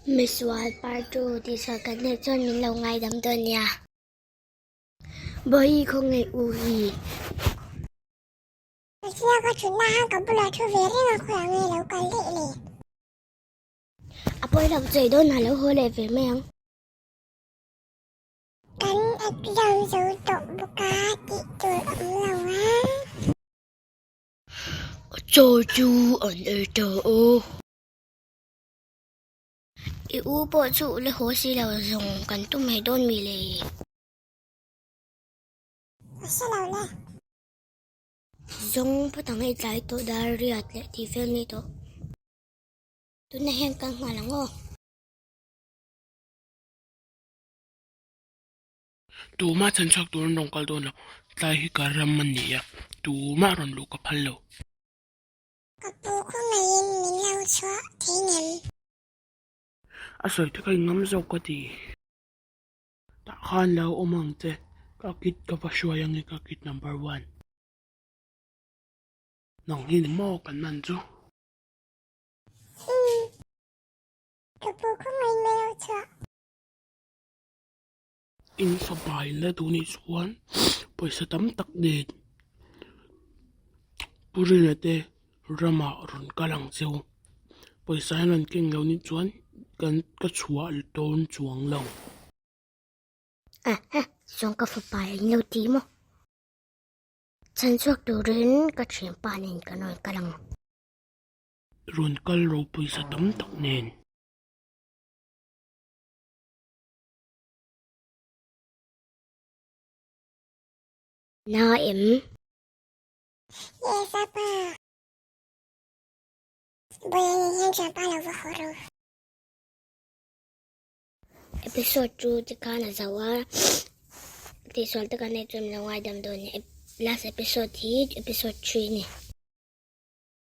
Misual partu tihsual kan neih chuan min lo ngaidam dawn nia. Bawihi khawngaih u hi. Pathian ka thutna khan ka bulah thu ve reng a khawiah nge lo kal daih le? A pawi lo chei dawn a lo haw leh ve mai ang. Kan exam zo tawh bawk a tih tur awm lo a. Chaw chu an ei ta a. I u pawh chu la haw si lo zawng kan tum mai dawn mi le? Ka hre lo le. Zawng phawt ang hei tlai tawh dar riat leh tih fel ni tawh. Tunah hian kal nghal ang aw. Tumah chhan chhuak tur an rawn kal dawn lo. Tlai hi ka ram a ni a, tumah rawn luh ka phal lo. Ka pu khawngaihin min lo chhuah thei ngem? A sawi te ka ingam zawk ka ti. Tah khan lo awm ang che, ka kit ka va hruai ange ka kit number one. Nang hi ni maw kan man chu? Umm. Ka pu khawngaihin min lo chhuah. In fapa in la duh nih chuan pawisa tam tak nen Pu Rina te ramah rawn kal ang cheu. Pawisa in rawn keng lo nih chuan kan ka chhuah dawn chuang lo. Aha, chuan ka fapa in lo ti maw? Chhan chhuak turin ka thianpa nen kan rawn kal ang. Rawn kal ro pawisa tam tak nen. Na em? Yes, apa. Boy ani hian thianpa lo va haw ro. Episode chu tikhan a zo a, tihsual taka nei chuan min lo ngaidam dawn a ni. Last episode hi episode 3 a ni.